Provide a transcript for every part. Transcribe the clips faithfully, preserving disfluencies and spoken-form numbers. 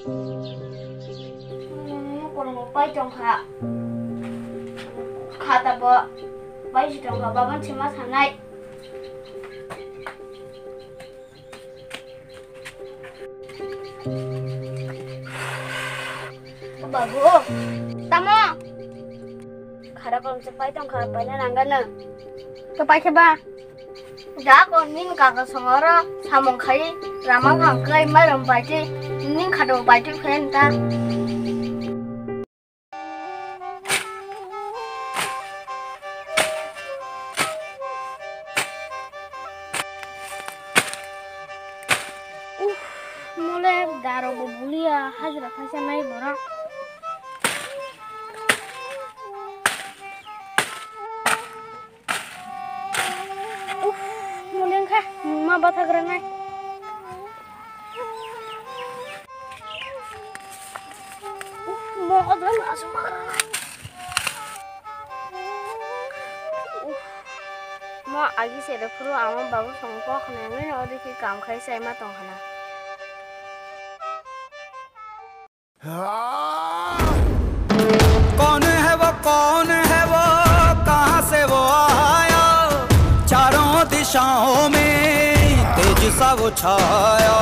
Hmm, kwrwngbo pai tongkha. Khata bo pai si tongkha, baba se ma sanai. Babu, tamo? Khara kolom se pai tongkha, paina nangano. To pai khe ba? Da ko nin kaka songoro samung khai rama phang kai mairum pai ti nin khado pai ti khen ta. Uff, mole daro bo bulia hajra khaisa nai borok. Uff, mole wngkha, ma bathagra nai. Uff, mo odon aswk. Uff, mo agi sere phuru ama babu song kok nangwi odi ki kam khai sai ma tong hana. कौन है वो, कौन है वो, कहाँ से वो आया? चारों दिशाओं में तेज सा वो छाया।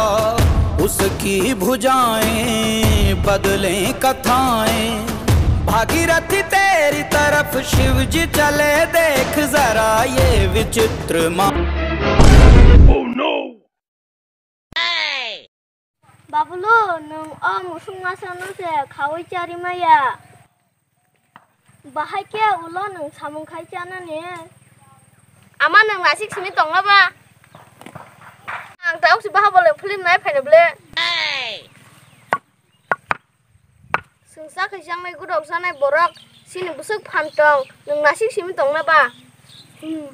उसकी भुजाएं बदलें कथाएं। भागीरथी तेरी तरफ शिव जी चले, देख जरा ये विचित्र माँ। Babulu, nwng o musuk masano se khaui chari maya. Bahai khe ulo nwng samung khai chanani. Ama nwng nasik simi tongna ba? Ang ta uksi baha bole film nai phaino ble. Sungsa khe jangnai gudok janai borok sini bwswk phan tong, nwng nasik simi tongna ba? Hmm.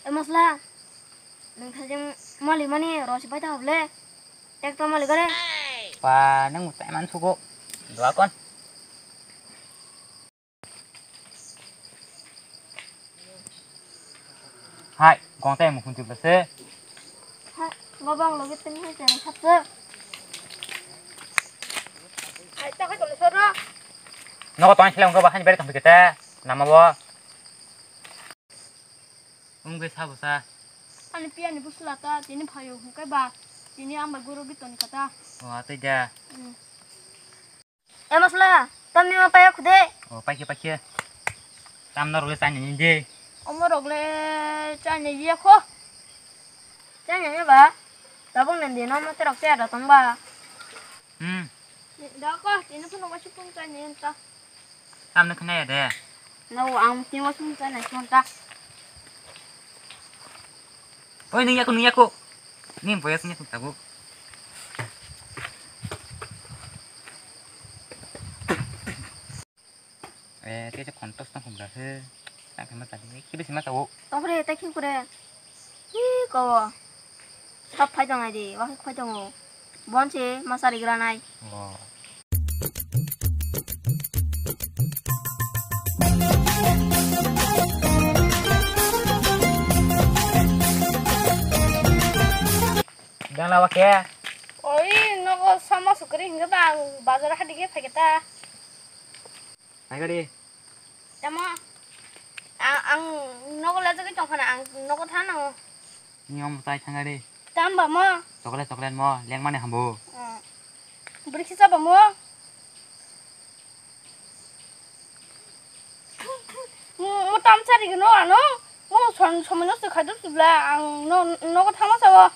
E Masla, nwng thajeng mali mani rw se pai ta hoble. Tek to mali gore. Pa, nwng tai man sugo. Dua kon. Hai, gong tai mukhung tibla se. Hai, gobang logi tini hai jani sapse. Hai, ta khai tole soro. Nogo tong silang go ba hani bere tong kete. Nama bo. Wngwi sabo sa. Ani piyani bwsla ta tini phaio hwnkhe ba tini ang bai guro gitoni kha ta. O, atwi da. Hmm. E Masla, tamni ma paya khude? O, paikhe, paikhe. Tamno rwle chainani de. Omo rokle chainai ya kho. Chainai ba? Tabuk nandi no mote rok chaya da tong ba? Hmm. Da ko, tini phano wasi pung chainai ta. Tamno khna ya de. No, ang tini wasi pung chainai son ta. Oi, nung yaku, nung yaku. Ni boya sini aku tabu. Eh, kisa kontos tang kumda he. Tang kama tadi, kibis ma tahu. Tokre, teki kure. Hi ko. Sab phai tong ai di, wah phai tong o. Bon se ma sari gra nai. Oh. Dang lawa ke? Oi, nogo sama sukri hingga bang bazar hadi ke phai ta. Hai gari. Tamo. Ang, ang nogo lajagwi tongkhana, ang nogo thana. Ni om tai thang gari. Tamba mo? Chocolate, chocolate mo, lengmani hambo. Hmm. Bwrwi kisa ba mo? Mo, mo tamsa ri no ano. Mo son, somoi no se khadu sibla, ang no, nogo thama sawo.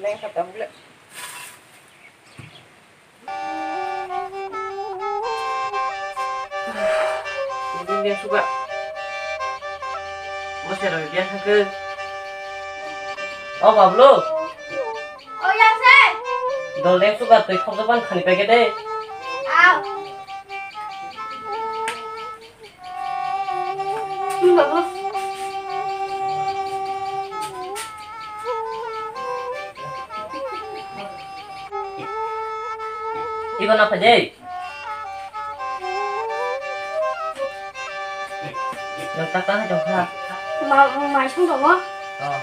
Nai kha tabuk le. Ini dia suka. Bose roi biya thangkhe. O Bablu. O yang se. Dol dek suka twi khokjaban khani paikhe de. Au. Ibo na phai de. Nang tak tak hai dong kha. Ma, ma sung dong o. Oh.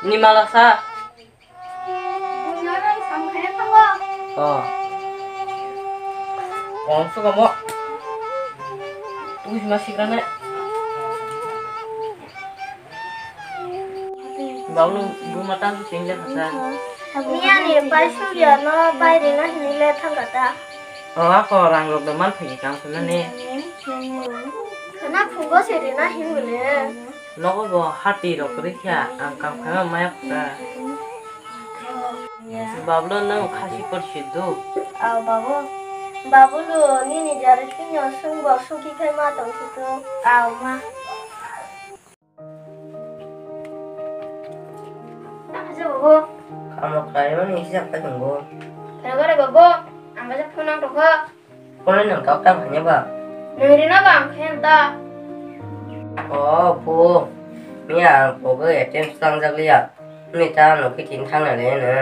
Ni mala sa. Oh. Kong su kamo. Tui ma sikra ne. Bablu buma ta su sing ja kha sa. Ni ani pai su ya no pai ri na hini le thang kha ta. Oh, ako rang rok da man phaikhe kang su na ne. Khana phungo se ri na hini le. Nogo bo hati rok rikha ang kang phai ma maya kha. Bablo nwng khasi porsi do. Aw babu. Babulu nini jari singno sungbo suki khai ma tong situ. Aw ma. Aja babu. Kamo khlai mani hisa khai tongo. Khaigore babu. Ang kaisa phone nang tokha. Phone nang kok ta phanya ba? Nang rina ba ang khen ta. Oh, phu. Miya ang pogo A T M slangjak liya. Ni ta no kitin thang na le no.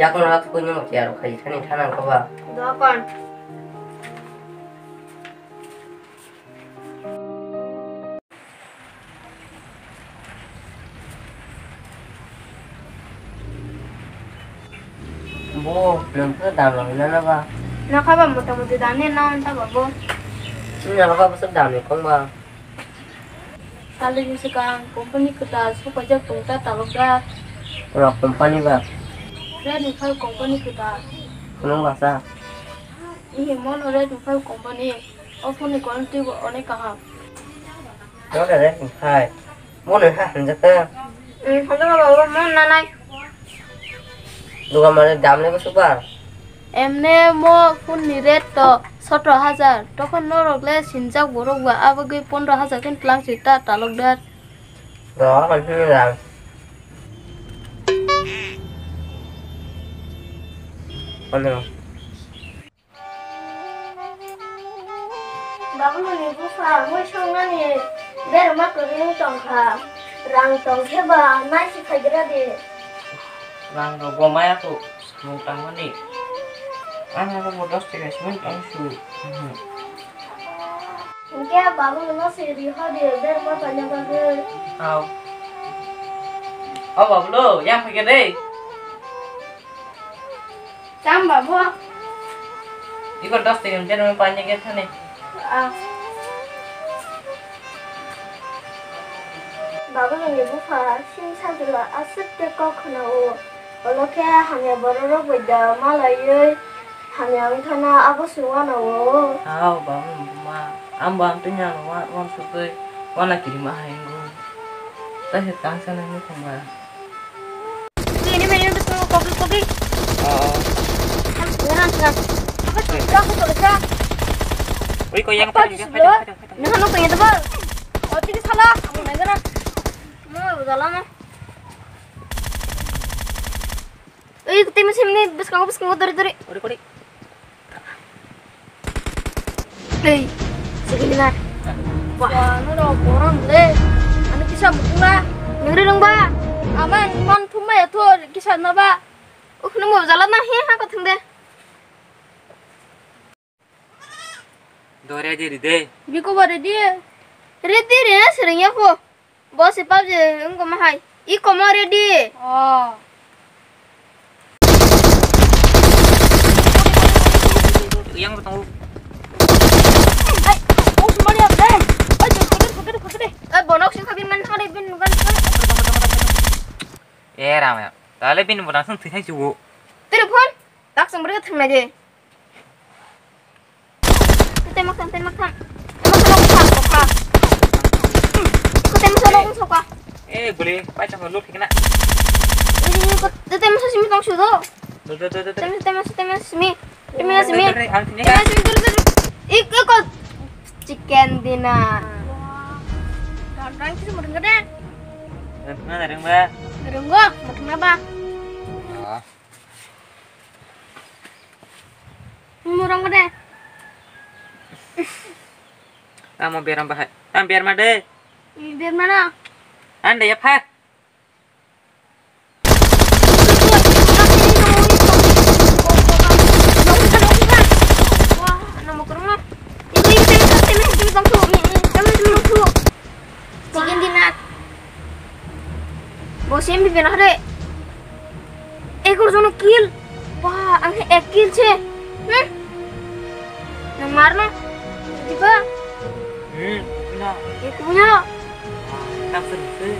Yakung rak phu ni mo tiar khai thani thana ko ba. Dokon. Bo, nwng khe dam rok hinana ba? Nokha ba motamuti dam ni nang ta ba bo? Nokha ba bwswk dam ni kong ba? Salni swkang company kwtal sopaijak tong ta talokdar. Rok company ba? Red Enfield company kwtal. Kunung basa? Ihi mono Red Enfield company. O phone ni quality bo onek kaham. Nono Red Enfield. Mono ha hamjak ta? Hmm, hamjak ba, bo mon nanai. Dugan mane dam le bwswk ba? Emne mo phone ni rate to sotro hajar. Tokon norok le sinjak borok ba, abagwi pondro hajar khe tlang si ta talokdar. Do, kan phone ni dam. Pondro. Babuluni bupha mui songnani berma kwrwi wng tongkha. Rang tongkhe ba naisi phaigra di. Rang rok bo maya kho, samung tangmani. Ang abo bo dos taka simi tong su. Hinkhe babuluno se ri hodi berma paina bagwi. Au. O babulu, yang phai khe de. Cham babu. Iko dos taka ni berma paina khe thani. Ah. Babuluni bupha sim sajwla aswk khe kok khna-o. Olo khe hamya bororok bai da malaiwi hamya wng thana abo se uanao. Hao, baba, buma. Ang bo ang twi nang wa-, wansugwi wana kirima hai wngo. Tei se tang sanai wngkha ma. Ini menu tu kopi kopi. Oh. Ang kurang kurang. Apa sih? Kau aku tulis ya. Ui, kau yang apa? Apa sih lo? Nang anu pengen tebal. Oh, tiga salah. Aku nengana. Mau jalan ah. Ei, kutui masi mini bwskango, bwskango, dori, dori. Kori, kori. Ei, sigili na. Wah, no, no, borom le. Ani kisa mukuna. Nengri nengba. Aman, man thumma ya thor, kisa naba. Uh, nungbo jala na, he, ha, ko thangde. Dore je ride. Biko ba ready. Ready re na sereng ya ko. Boss e pap je wngkoma hai. I komo ready. Oh. Yang betong. Ai, oh, sumali apa deh? Ai, jom, pakai, pakai, pakai deh. Eh, bonok sih kabin man thang deh, bin bukan. Eh, ramai. Tale bin bukan langsung tuh saya juga. Telepon. Tak sumber ke thang aja. Tembak thang, tembak thang. Tembak thang, tembak thang. Tembak thang, tembak thang. Tembak thang. Eh, guli, pai chakho, lut hikna. Tete masa simi tong sudo. Lut, lut, lut, lut. Tete masa, tete masa simi. Tete masa simi. Lut, lut, lut, ang sini. Tete masa simi, lut, lut, lut. Ik, ik, kot. Chicken dinner. Wah. Rang, rang, kisa mudeng gede. Rang, rang, rang, ba. Rang, gua, mudeng apa? Ah. Murang gede. Amo beram bahai. Am berma de. Ih, berma na. Ande ya pha. Wah, nama kurang lah. Itu, itu, itu, itu, itu, itu, itu, itu, itu, itu, itu. Chicken dinner. Bo same bibena hore. Ekor jono kill. Wah, ang he ek kill se. Hmm? Nang marno? Diba? Hmm, ina. Ekunya. Tak seri.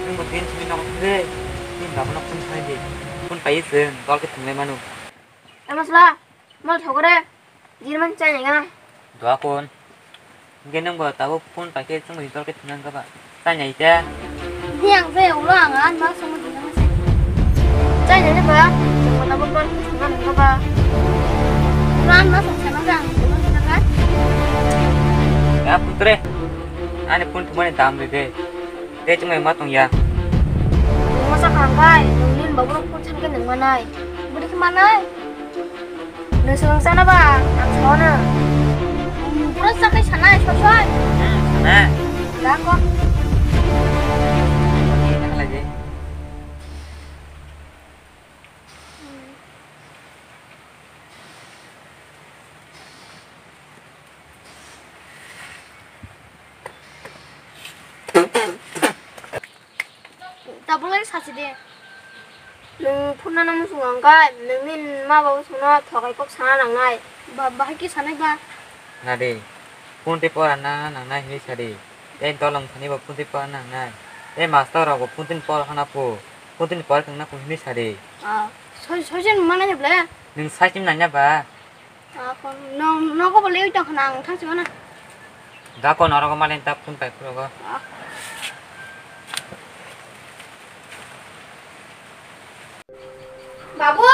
Nang bo tin sini nang seri. Tin baba nak pun sai di. Pun pai sen, tol ke tungai manu. Emasla. Mal thogre, jirman chai nai gana. Dua kun. Hingke nang bo tabuk phone pai khe chwng bai dol khe thwng nang kha ba. Chai nai te. Hiyang se ulo ang an ma sumu thwng nang se. Chai nai ba, chwng bo tabuk dol khe thwng nang kha ba. Ulo an ma sumu thwng nang kha. Ya putre. Ani phone thumani dam ri de. Tei chwng bai ma tong ya. Nwng masa kaham khai, nwng nini babu rok phone san khe nwng manai. Bwrwi khe manai. Nwng swng sana ba, ang sao na. Bwrwi sa khai sanai, soi soi. Sana. Da kok. Tabuk lai sachi de. Nwng phunana muchung ang kai, nwng nini ma babu songno thokai kok sana nangnai. Ba, bahai khe sanai ba? Na de, phone tei pora na nangnai hinwi sa de. Tei tolong thani bo phone tei pora nangnai. Tei master rok bo phone tei pora khana phu. Phone tei pora khana phu hinwi sa de. Ah, soi, soi jen manai ble. Nwng sai chim nanya ba? Ah, kon, no, nogo bo lewi tong khna ang thang sima na. Da kon oro ko malen ta phone pai phuro go. Ah. Babu!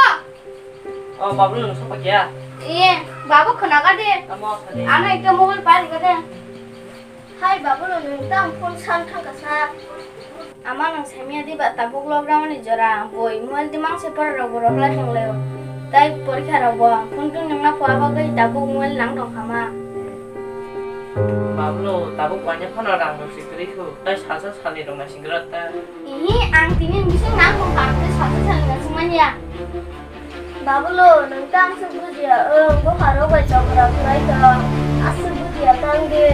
Oh, Babu, nwng sokpha kya? Eh, Babu, khna ga de. Tamo, sadi. Ano ekta mobile pai ga de. Hai, Babu, nwng tang phone san thang kasa. Ama nwng saimya di ba tabuk lockdown ni jora, boi mobile di mang se pora rok bo rohla tong leo. Tai porikha rok bo phone tun nwng na pha bagwi tabuk mobile nang tong khama. Babu, tabuk wanya phano rang rok si kwrwi khu, tai salsa salni rok na singrat ta. Ihi, ang tini bising nang tong kha, ang tei salsa salni na singmanya. Babulo, nwng ta ang se bujiya, ang bupha rok bai chokra khlai tong, aswk bujiya tang di.